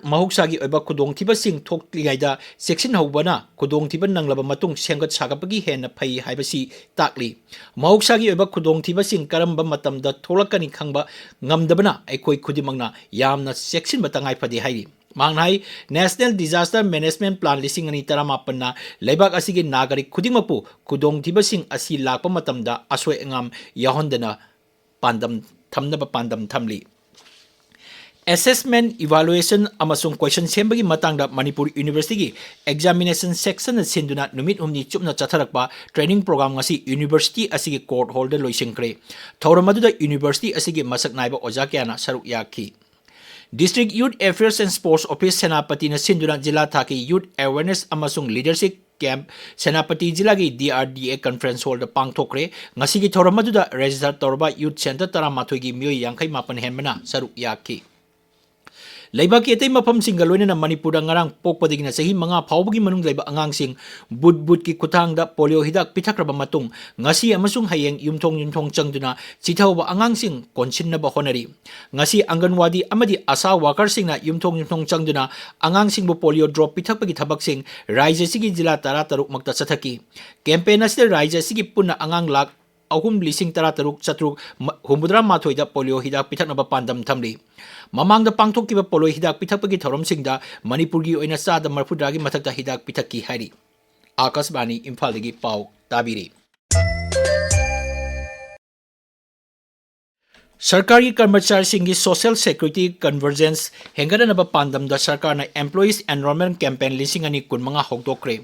ꯃꯍꯧꯁꯥꯒꯤ ꯑꯣꯏꯕ ꯈꯨꯗꯣꯡꯊꯤꯕꯁꯤꯡ ꯊꯣꯛꯂꯤꯉꯩꯗ ꯆꯦꯛꯁꯤꯟꯍꯧꯕꯅ ꯈꯨꯗꯣꯡꯊꯤꯕ ꯅꯪꯂꯕ ꯃꯇꯨꯡ ꯁꯦꯝꯒꯠ ꯁꯥꯒꯠꯄꯒꯤ ꯍꯦꯟꯅ ꯐꯩ ꯍꯥꯏꯕꯁꯤ ꯇꯥꯛꯂꯤ꯫ ꯃꯍꯧꯁꯥꯒꯤ ꯑꯣꯏꯕ ꯈꯨꯗꯣꯡꯊꯤꯕꯁꯤꯡ ꯀꯔꯝꯕ ꯃꯇꯝꯗ ꯊꯣꯛꯂꯛꯀꯅꯤ ꯈꯪꯕ ꯉꯝꯗꯕꯅ ꯑꯩꯈꯣꯏ ꯈꯨꯗꯤꯡꯃꯛꯅ ꯌꯥꯝꯅ ꯆꯦꯛꯁꯤꯟꯕ ꯇꯉꯥꯏ ꯐꯗꯦ ꯍꯥꯏꯔꯤ꯫ ꯃꯍꯥꯛꯅ ꯍꯥꯏ, National Disaster Management Plan ꯂꯤꯁꯤꯡ ꯑꯅꯤ ꯇꯔꯥꯃꯥꯄꯟꯅ ꯂꯩꯕꯥꯛ ꯑꯁꯤꯒꯤ ꯅꯥꯒꯔꯤꯛ ꯈꯨꯗꯤꯡꯃꯛꯄꯨ ꯈꯨꯗꯣꯡꯊꯤꯕꯁꯤꯡ ꯑꯁꯤ ꯂꯥꯛꯄ ꯃꯇꯝꯗ ꯑꯁꯣꯏ ꯑꯉꯥꯝ ꯌꯥꯎꯍꯟꯗꯅ ꯄꯥꯟꯗꯝ ꯊꯝꯅꯕ ꯄꯥꯟꯗꯝ ꯊꯝꯂꯤ꯫ Assessment, Evaluation ꯑꯃꯁꯨꯡ Question ꯁꯦꯝꯕꯒꯤ ꯃꯇꯥꯡꯗ ꯃꯅꯤꯄꯨꯔ Universityꯒꯤ Examination Sectionꯅ ꯁꯤꯟꯗꯨꯅ ꯅꯨꯃꯤꯠ ꯍꯨꯝꯅꯤ ꯆꯨꯞꯅ ꯆꯠꯊꯔꯛꯄ training program ꯉꯁꯤ University ꯑꯁꯤꯒꯤ court hallꯗ ꯂꯣꯏꯁꯤꯟꯈ꯭ꯔꯦ꯫ ꯊꯧꯔꯝ ꯑꯗꯨꯗ University ꯑꯁꯤꯒꯤ ꯃꯁꯛ ꯅꯥꯏꯕ ꯑꯣꯖꯥ ꯀꯌꯥꯅ ꯁꯔꯨꯛ ꯌꯥꯈꯤ꯫ District Youth Affairs and Sports Office ꯁꯦꯅꯥꯄꯇꯤꯅ ꯁꯤꯟꯗꯨꯅ ꯖꯤꯂꯥ ꯊꯥꯛꯀꯤ Youth Awareness ꯑꯃꯁꯨꯡ Leadership camp ꯁꯦꯅꯥꯄꯇꯤ ꯖꯤꯂꯥꯒꯤ D R D A conference hall ꯗ ꯄꯥꯡꯊꯣꯛꯈ꯭ꯔꯦ꯫ ꯉꯁꯤꯒꯤ ꯊꯧꯔꯝ ꯑꯗꯨꯗ register ꯇꯧꯔꯕ youth centre ꯇꯔꯥꯃꯥꯊꯣꯏꯒꯤ ꯃꯤꯑꯣꯏ ꯌꯥꯡꯈꯩ ꯃꯥꯄꯟ ꯍꯦꯟꯕꯅ ꯁꯔꯨꯛ ꯌꯥꯈꯤ꯫ ꯂꯩꯕꯥꯛꯀꯤ ꯑꯇꯩ ꯃꯐꯝꯁꯤꯡꯒ ꯂꯣꯏꯅꯅ ꯃꯅꯤꯄꯨꯔꯗ ꯉꯔꯥꯡ ꯄꯣꯛꯄꯗꯒꯤꯅ ꯆꯍꯤ ꯃꯉꯥ ꯐꯥꯎꯕꯒꯤ ꯃꯅꯨꯡꯗ ꯂꯩꯕ ꯑꯉꯥꯡꯁꯤꯡ ꯕꯨꯠ ꯕꯨꯠꯀꯤ ꯈꯨꯠꯊꯥꯡꯗ ꯄꯣꯂꯤꯑꯣ ꯍꯤꯗꯥꯛ ꯄꯤꯊꯛꯈ꯭ꯔꯕ ꯃꯇꯨꯡ, ꯉꯁꯤ ꯑꯃꯁꯨꯡ ꯍꯌꯦꯡ ꯌꯨꯝꯊꯣꯡ ꯌꯨꯝꯊꯣꯡ ꯆꯪꯗꯨꯅ ꯆꯤꯊꯍꯧꯕ ꯑꯉꯥꯡꯁꯤꯡ ꯀꯣꯟꯁꯤꯟꯅꯕ ꯍꯣꯠꯅꯔꯤ꯫ ꯉꯁꯤ ꯑꯪꯒꯟꯋꯥꯗꯤ ꯑꯃꯗꯤ ꯑꯁꯥ worker ꯁꯤꯡꯅ ꯌꯨꯝꯊꯣꯡ ꯌꯨꯝꯊꯣꯡ ꯆꯪꯗꯨꯅ ꯑꯉꯥꯡꯁꯤꯡꯕꯨ ꯄꯣꯂꯤꯑꯣ drop ꯄꯤꯊꯛꯄꯒꯤ ꯊꯕꯛꯁꯤꯡ ꯔꯥꯖ꯭ꯌ ꯑꯁꯤꯒꯤ ꯖꯤꯂꯥ ꯇꯔꯥꯇꯔꯨꯛ ꯃꯛꯇ ꯆꯠꯊꯈꯤ꯫ Campaign ꯑꯁꯤꯗ ꯔꯥꯖ꯭ꯌ ꯑꯁꯤꯒꯤ ꯄꯨꯟꯅ ꯑꯉꯥꯡ ꯂꯥꯈ ꯑꯍꯨꯝ ꯂꯤꯁꯤꯡ ꯇꯔꯥꯇꯔꯨꯛ ꯆꯥꯇ꯭ꯔꯨꯛ ꯍꯨꯝꯐꯨꯇꯔꯥ ꯃꯥꯊꯣꯏꯗ ꯄꯣꯂꯤꯑꯣ ꯍꯤꯗꯥꯛ ꯄꯤꯊꯛꯅꯕ ꯄꯥꯟꯗꯝ ꯊꯝꯂꯤ꯫ ꯃꯃꯥꯡꯗ ꯄꯥꯡꯊꯣꯛꯈꯤꯕ ꯄꯣꯂꯤꯑꯣ ꯍꯤꯗꯥꯛ ꯄꯤꯊꯛꯄꯒꯤ ꯊꯧꯔꯝꯁꯤꯡꯗ ꯃꯅꯤꯄꯨꯔꯒꯤ ꯑꯣꯏꯅ ꯆꯥꯗ ꯃꯔꯐꯨꯇꯔꯥꯒꯤ ꯃꯊꯛꯇ ꯍꯤꯗꯥꯛ ꯄꯤꯊꯛꯈꯤ ꯍꯥꯏꯔꯤ꯫ ꯑꯥꯀꯥꯁꯕꯥꯅꯤ ꯏꯝꯐꯥꯜꯗꯒꯤ ꯄꯥꯎ ꯇꯥꯕꯤꯔꯤ꯫ ꯁꯔꯀꯥꯔꯒꯤ ꯀꯔꯃꯆꯥꯔꯤꯁꯤꯡꯒꯤ social security convergence ꯍꯦꯟꯒꯠꯅꯅꯕ ꯄꯥꯟꯗꯝꯗ ꯁꯔꯀꯥꯔꯅ Employees Enrollment Campaign ꯂꯤꯁꯤꯡ ꯑꯅꯤ ꯀꯨꯟꯃꯉꯥ ꯍꯧꯗꯣꯛꯈ꯭ꯔꯦ꯫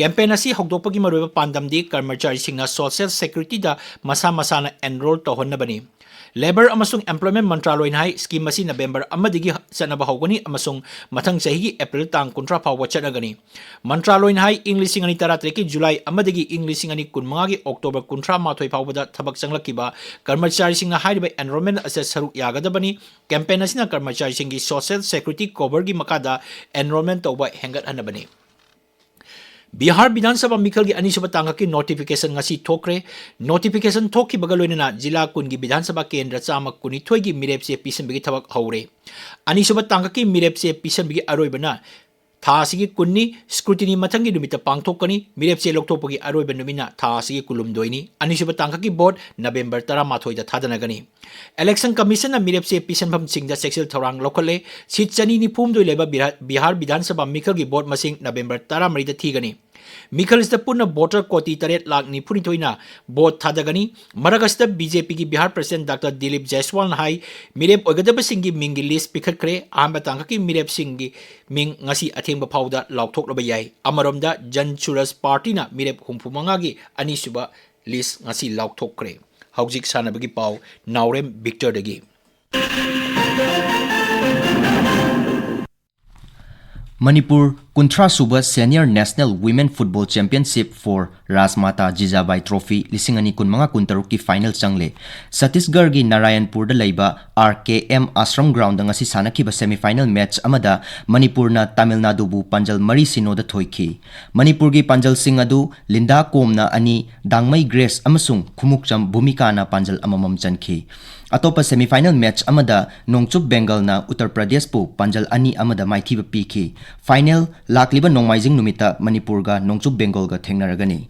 Campaign ꯑꯁꯤ ꯍꯧꯗꯣꯛꯄꯒꯤ ꯃꯔꯨꯑꯣꯏꯕ ꯄꯥꯟꯗꯝꯗꯤ ꯀꯔꯃꯆꯥꯔꯤꯁꯤꯡꯅ social security ꯗ ꯃꯁꯥ ꯃꯁꯥꯅ enroll ꯇꯧꯍꯟꯅꯕꯅꯤ꯫ Labour ꯑꯃꯁꯨꯡ Employment ꯃꯟꯇ꯭ꯔꯥꯂꯣꯏꯅ ꯍꯥꯏ, scheme ꯑꯁꯤ ꯅꯕꯦꯝꯕꯔ ꯑꯃꯗꯒꯤ ꯆꯠꯅꯕ ꯍꯧꯒꯅꯤ ꯑꯃꯁꯨꯡ ꯃꯊꯪ ꯆꯍꯤꯒꯤ ꯑꯦꯄ꯭ꯔꯤꯜ ꯇꯥꯡ ꯀꯨꯟꯊ꯭ꯔꯥ ꯐꯥꯎꯕ ꯆꯠꯅꯒꯅꯤ꯫ ꯃꯟꯇ꯭ꯔꯥꯂꯣꯏꯅ ꯍꯥꯏ, ꯏꯪ ꯂꯤꯁꯤꯡ ꯑꯅꯤ ꯇꯔꯥꯇꯔꯦꯠꯀꯤ ꯖꯨꯂꯥꯏ ꯑꯃꯗꯒꯤ ꯏꯪ ꯂꯤꯁꯤꯡ ꯑꯅꯤ ꯀꯨꯟꯃꯉꯥꯒꯤ ꯑꯣꯛꯇꯣꯕꯔ ꯀꯨꯟꯊ꯭ꯔꯥ ꯃꯥꯊꯣꯏ ꯐꯥꯎꯕꯗ ꯊꯕꯛ ꯆꯪꯂꯛꯈꯤꯕ ꯀꯔꯃꯆꯥꯔꯤꯁꯤꯡꯅ ꯍꯥꯏꯔꯤꯕ enrollment ꯑꯁꯤꯗ ꯁꯔꯨꯛ ꯌꯥꯒꯗꯕꯅꯤ꯫ Campaign ꯑꯁꯤꯅ ꯀꯔꯃꯆꯥꯔꯤꯁꯤꯡꯒꯤ social security cover ꯒꯤ ꯃꯈꯥꯗ enrollment ꯇꯧꯕ ꯍꯦꯟꯒꯠꯍꯟꯅꯕꯅꯤ꯫ ꯕꯤꯍꯥꯔ ꯕꯤꯙꯥꯟ ꯁꯚꯥ ꯃꯤꯈꯜꯒꯤ ꯑꯅꯤꯁꯨꯕ ꯇꯥꯡꯀꯛꯀꯤ notification ꯉꯁꯤ ꯊꯣꯛꯈ꯭ꯔꯦ꯫ Notification ꯊꯣꯛꯈꯤꯕꯒ ꯂꯣꯏꯅꯅ ꯖꯤꯂꯥ ꯀꯨꯟꯒꯤ ꯕꯤꯙꯥꯟ ꯁꯚꯥ ꯀꯦꯟꯗ꯭ꯔ ꯆꯥꯝꯃ ꯀꯨꯟꯅꯤꯊꯣꯏꯒꯤ ꯃꯤꯔꯦꯞꯆꯦ ꯄꯤꯁꯤꯟꯕꯒꯤ ꯊꯕꯛ ꯍꯧꯔꯦ꯫ ꯑꯅꯤꯁꯨꯕ ꯇꯥꯡꯀꯛꯀꯤ ꯃꯤꯔꯦꯞꯆꯦ ꯄꯤꯁꯤꯟꯕꯒꯤ ꯑꯔꯣꯏꯕꯅ ꯊꯥ ꯑꯁꯤꯒꯤ ꯀꯨꯟꯅꯤ꯫ Scrutiny ꯃꯊꯪꯒꯤ ꯅꯨꯃꯤꯠꯇ ꯄꯥꯡꯊꯣꯛꯀꯅꯤ꯫ ꯃꯤꯔꯦꯞꯆꯦ ꯂꯧꯊꯣꯛꯄꯒꯤ ꯑꯔꯣꯏꯕ ꯅꯨꯃꯤꯠꯅ ꯊꯥ ꯑꯁꯤꯒꯤ ꯀꯨꯟꯍꯨꯝꯗꯣꯏꯅꯤ꯫ ꯑꯅꯤꯁꯨꯕ ꯇꯥꯡꯀꯛꯀꯤ vote ꯅꯕꯦꯝꯕꯔ ꯇꯔꯥꯃꯥꯊꯣꯏꯗ ꯊꯥꯗꯅꯒꯅꯤ꯫ Election Commission ꯅ ꯃꯤꯔꯦꯞꯆꯦ ꯄꯤꯁꯟꯐꯝꯁꯤꯡꯗ ꯆꯦꯛꯁꯤꯜ ꯊꯧꯔꯥꯡ ꯂꯧꯈꯠꯂꯦ꯫ Seat ꯆꯅꯤ ꯅꯤꯐꯨ ꯍꯨꯝꯗꯣꯏ ꯂꯩꯕ ꯕꯤꯍꯥ-, ꯕꯤꯍꯥꯔ ꯕꯤꯙꯥꯟ ꯁꯚꯥ ꯃꯤꯈꯜꯒꯤ vote ꯃꯁꯤꯡ ꯅꯕꯦꯝꯕꯔ ꯇꯔꯥꯃꯔꯤꯗ ꯊꯤꯒꯅꯤ꯫ ꯃꯤꯈꯜ ꯑꯁꯤꯗ ꯄꯨꯟꯅ voter ꯀꯣꯇꯤ ꯇꯔꯦꯠ ꯂꯥꯈ ꯅꯤꯐꯨ ꯅꯤꯊꯣꯏꯅ vote ꯊꯥꯗꯒꯅꯤ꯫ ꯃꯔꯛ ꯑꯁꯤꯗ BJP ꯒꯤ ꯕꯤꯍꯥꯔ president Doctor ꯗꯤꯂꯤꯞ ꯖꯥꯏꯁꯋꯥꯜꯅ ꯍꯥꯏ, ꯃꯤꯔꯦꯞ ꯑꯣꯏꯒꯗꯕꯁꯤꯡꯒꯤ ꯃꯤꯡꯒꯤ list ꯄꯤꯈꯠꯈ꯭ꯔꯦ꯫ ꯑꯍꯥꯟꯕ ꯇꯥꯡꯀꯛꯀꯤ ꯃꯤꯔꯦꯞꯁꯤꯡꯒꯤ ꯃꯤꯡ ꯉꯁꯤ ꯑꯊꯦꯡꯕ ꯐꯥꯎꯕꯗ ꯂꯥꯎꯊꯣꯛꯂꯕ ꯌꯥꯏ꯫ ꯑꯃꯔꯣꯝꯗ, ꯖꯟ ꯁꯨꯔꯖ ꯄꯥꯔꯇꯤꯅ ꯃꯤꯔꯦꯞ ꯍꯨꯝꯐꯨ ꯃꯉꯥꯒꯤ ꯑꯅꯤꯁꯨꯕ list ꯉꯁꯤ ꯂꯥꯎꯊꯣꯛꯈ꯭ꯔꯦ꯫ ꯍꯧꯖꯤꯛ ꯁꯥꯟꯅꯕꯒꯤ ꯄꯥꯎ ꯅꯥꯎꯔꯦꯝ ꯕꯤꯛꯇꯔꯗꯒꯤ꯫ ꯃꯅꯤꯄꯨꯔ ꯀꯨꯟꯊ꯭ꯔꯥ ꯁꯨꯕ Senior National Women Football Championship for Rajmata Jijabai Trophy ꯂꯤꯁꯤꯡ ꯑꯅꯤ ꯀꯨꯟꯃꯉꯥ ꯀꯨꯟꯇꯔꯨꯛꯀꯤ final ꯆꯪꯂꯦ꯫ ꯆꯇꯤꯁꯒꯔꯒꯤ ꯅꯥꯔꯥꯌꯟꯄꯨꯔꯗ ꯂꯩꯕ R K M Ashram Groundꯗ ꯉꯁꯤ ꯁꯥꯟꯅꯈꯤꯕ semifinal match ꯑꯃꯗ ꯃꯅꯤꯄꯨꯔꯅ ꯇꯥꯃꯤꯜ ꯅꯥꯗꯨꯕꯨ ꯄꯥꯟꯖꯜ ꯃꯔꯤ ꯁꯤꯅꯣꯗ ꯊꯣꯏꯈꯤ꯫ ꯃꯅꯤꯄꯨꯔꯒꯤ ꯄꯥꯟꯖꯜꯁꯤꯡ ꯑꯗꯨ ꯂꯤꯟꯗꯥ ꯀꯣꯝꯅ ꯑꯅꯤ, ꯗꯥꯡꯃꯩ ꯒ꯭ꯔꯦꯁ ꯑꯃꯁꯨꯡ ꯈꯨꯃꯨꯛꯆꯝ ꯚꯨꯃꯤꯀꯥꯅ ꯄꯥꯟꯖꯜ ꯑꯃꯃꯝ ꯆꯟꯈꯤ꯫ ꯑꯇꯣꯞꯄ semifinal match ꯑꯃꯗ ꯅꯣꯡꯆꯨꯞ ꯕꯦꯡꯒꯜꯅ ꯎꯠꯇꯔ ꯄ꯭ꯔꯗꯦꯁꯄꯨ ꯄꯥꯟꯖꯜ ꯑꯅꯤ ꯑꯃꯗ ꯃꯥꯏꯊꯤꯕ ꯄꯤꯈꯤ꯫ Final ꯂꯥꯛꯂꯤꯕ ꯅꯣꯡꯃꯥꯏꯖꯤꯡ ꯅꯨꯃꯤꯠꯇ ꯃꯅꯤꯄꯨꯔꯒ ꯅꯣꯡꯆꯨꯞ ꯕꯦꯡꯒꯣꯜꯒ ꯊꯦꯡꯅꯔꯒꯅꯤ꯫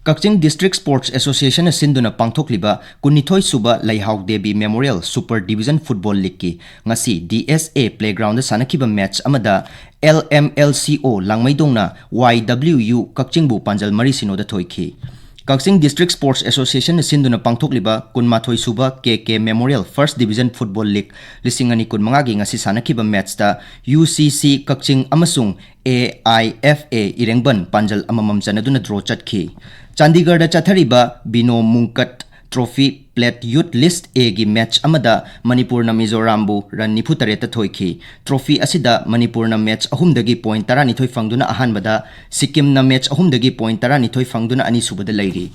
ꯀꯛꯆꯤꯡ District Sports Associationꯅ ꯁꯤꯟꯗꯨꯅ ꯄꯥꯡꯊꯣꯛꯂꯤꯕ ꯀꯨꯟꯅꯤꯊꯣꯏ ꯁꯨꯕ ꯂꯩꯍꯥꯎ Devi Memorial Super Division Football Leagueꯀꯤ ꯉꯁꯤ D S A Playgroundꯗ ꯁꯥꯟꯅꯈꯤꯕ match ꯑꯃꯗ L M L C O ꯂꯥꯡꯃꯩꯗꯣꯡꯅ Y W U ꯀꯛꯆꯤꯡꯕꯨ ꯄꯥꯟꯖꯜ ꯃꯔꯤ ꯁꯤꯅꯣꯗ ꯊꯣꯏꯈꯤ꯫ ꯀꯛꯆꯤꯡ District Sports Associationꯅ ꯁꯤꯟꯗꯨꯅ ꯄꯥꯡꯊꯣꯛꯂꯤꯕ ꯀꯨꯟꯃꯥꯊꯣꯏ ꯁꯨꯕ K K Memorial First Division Football League ꯂꯤꯁꯤꯡ ꯑꯅꯤ ꯀꯨꯟꯃꯉꯥꯒꯤ ꯉꯁꯤ ꯁꯥꯟꯅꯈꯤꯕ matchꯇ U C C ꯀꯛꯆꯤꯡ ꯑꯃꯁꯨꯡ A I F A ꯏꯔꯦꯡꯕꯟ ꯄꯥꯟꯖꯜ ꯑꯃꯃꯝ ꯆꯟꯅꯗꯨꯅ draw ꯆꯠꯈꯤ꯫ ꯆꯥꯟꯗꯤꯒꯔꯗ ꯆꯠꯊꯔꯤꯕ ꯕꯤꯅꯣ ꯃꯨꯡꯀꯠ Trophy Plate Youth List Aꯒꯤ match ꯑꯃꯗ ꯃꯅꯤꯄꯨꯔꯅ ꯃꯤꯖꯣꯔꯥꯝꯕꯨ run ꯅꯤꯐꯨ ꯇꯔꯦꯠꯇ ꯊꯣꯏꯈꯤ꯫ Trophy ꯑꯁꯤꯗ ꯃꯅꯤꯄꯨꯔꯅ match ꯑꯍꯨꯝꯗꯒꯤ point ꯇꯔꯥꯅꯤꯊꯣꯏ ꯐꯪꯗꯨꯅ ꯑꯍꯥꯟꯕꯗ, ꯁꯤꯛꯀꯤꯝꯅ match ꯑꯍꯨꯝꯗꯒꯤ point ꯇꯔꯥꯅꯤꯊꯣꯏ ꯐꯪꯗꯨꯅ ꯑꯅꯤꯁꯨꯕꯗ ꯂꯩꯔꯤ꯫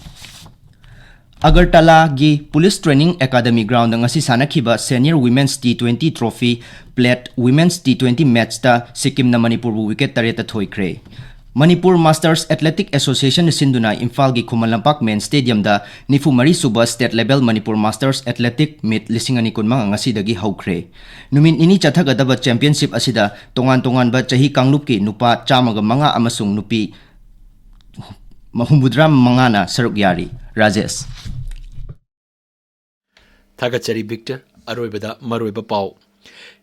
ꯑꯒꯔꯇꯂꯥꯒꯤ Police Training Academy Groundꯗ ꯉꯁꯤ ꯁꯥꯟꯅꯈꯤꯕ Senior Women's T twenty Trophy Plate Women's T twenty matchꯇ ꯁꯤꯛꯀꯤꯝꯅ ꯃꯅꯤꯄꯨꯔꯕꯨ wicket ꯇꯔꯦꯠꯇ ꯊꯣꯏꯈ꯭ꯔꯦ꯫ ꯃꯅꯤꯄꯨꯔ Masters Athletic Associationꯅ ꯁꯤꯟꯗꯨꯅ ꯏꯝꯐꯥꯜꯒꯤ ꯈꯨꯃꯟ ꯂꯝꯄꯥꯛ main stadiumꯗ ꯅꯤꯐꯨ ꯃꯔꯤ ꯁꯨꯕ State Level Manipur Masters Athletic Meet ꯂꯤꯁꯤꯡ ꯑꯅꯤ ꯀꯨꯟꯃꯉꯥ ꯉꯁꯤꯗꯒꯤ ꯍꯧꯈ꯭ꯔꯦ꯫ ꯅꯨꯃꯤꯠ ꯅꯤꯅꯤ ꯆꯠꯊꯒꯗꯕ championship ꯑꯁꯤꯗ ꯇꯣꯉꯥꯟ ꯇꯣꯉꯥꯟꯕ ꯆꯍꯤ ꯀꯥꯡꯂꯨꯞꯀꯤ ꯅꯨꯄꯥ ꯆꯥꯝꯃꯒ ꯃꯉꯥ ꯑꯃꯁꯨꯡ ꯅꯨꯄꯤ ꯍꯨꯝꯐꯨꯇꯔꯥ ꯃꯉꯥꯅ ꯁꯔꯨꯛ ꯌꯥꯔꯤ꯫ ꯔꯥꯖꯦꯁ꯫ ꯊꯥꯒꯠꯆꯔꯤ ꯕꯤꯛꯇꯔ꯫ ꯑꯔꯣꯏꯕꯗ ꯃꯔꯨꯑꯣꯏꯕ ꯄꯥꯎ꯫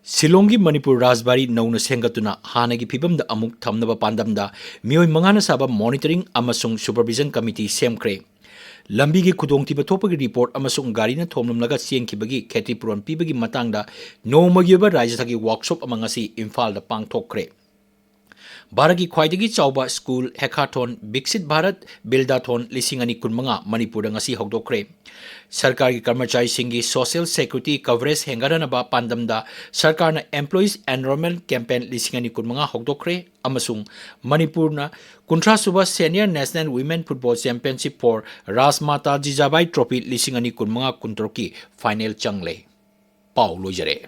ꯁꯤꯂꯣꯡꯒꯤ ꯃꯅꯤꯄꯨꯔ ꯔꯥꯖꯕꯥꯔꯤ ꯅꯧꯅ ꯁꯦꯝꯒꯠꯇꯨꯅ ꯍꯥꯟꯅꯒꯤ ꯐꯤꯕꯝꯗ ꯑꯃꯨꯛ ꯊꯝꯅꯕ ꯄꯥꯟꯗꯝꯗ ꯃꯤꯑꯣꯏ ꯃꯉꯥꯅ ꯁꯥꯕ Monitoring ꯑꯃꯁꯨꯡ Supervision Committee ꯁꯦꯝꯈ꯭ꯔꯦ꯫ ꯂꯝꯕꯤꯒꯤ ꯈꯨꯗꯣꯡꯊꯤꯕ ꯊꯣꯛꯄꯒꯤ report ꯑꯃꯁꯨꯡ ꯒꯥꯔꯤꯅ ꯊꯣꯝꯂꯝꯂꯒ ꯆꯦꯟꯈꯤꯕꯒꯤ ꯈꯦꯇ꯭ꯔꯤꯄꯨꯔꯣꯟ ꯄꯤꯕꯒꯤ ꯃꯇꯥꯡꯗ ꯅꯣꯡꯃꯒꯤ ꯑꯣꯏꯕ ꯔꯥꯖ꯭ꯌ ꯊꯥꯛꯀꯤ workshop ꯑꯃ ꯉꯁꯤ ꯏꯝꯐꯥꯜꯗ ꯄꯥꯡꯊꯣꯛꯈ꯭ꯔꯦ꯫ ꯚꯥꯔꯠꯀꯤ ꯈ꯭ꯋꯥꯏꯗꯒꯤ ꯆꯥꯎꯕ ꯁ꯭ꯀꯨꯜ ꯍꯦꯀꯥꯊꯣꯟ ꯕꯤꯛꯁꯤꯠ ꯚꯥꯔꯠ ꯕꯤꯜꯗꯥꯊꯣꯟ ꯂꯤꯁꯤꯡ ꯑꯅꯤ ꯀꯨꯟꯃꯉꯥ ꯃꯅꯤꯄꯨꯔꯗ ꯉꯁꯤ ꯍꯧꯗꯣꯛꯈ꯭ꯔꯦ꯫ ꯁꯔꯀꯥꯔꯒꯤ ꯀꯔꯃꯆꯥꯔꯤꯁꯤꯡꯒꯤ social security coverage ꯍꯦꯟꯒꯠꯍꯟꯅꯕ ꯄꯥꯟꯗꯝꯗ ꯁꯔꯀꯥꯔꯅ Employees Enrollment Campaign ꯂꯤꯁꯤꯡ ꯑꯅꯤ ꯀꯨꯟꯃꯉꯥ ꯍꯧꯗꯣꯛꯈ꯭ꯔꯦ ꯑꯃꯁꯨꯡ ꯃꯅꯤꯄꯨꯔꯅ ꯀꯨꯟꯊ꯭ꯔꯥ ꯁꯨꯕ Senior National Women Football Championship for Rajmata Jijabai Trophy ꯂꯤꯁꯤꯡ ꯑꯅꯤ ꯀꯨꯟꯃꯉꯥ ꯀꯨꯟꯇꯔꯨꯛꯀꯤ final ꯆꯪꯂꯦ꯫ ꯄꯥꯎ ꯂꯣꯏꯖꯔꯦ꯫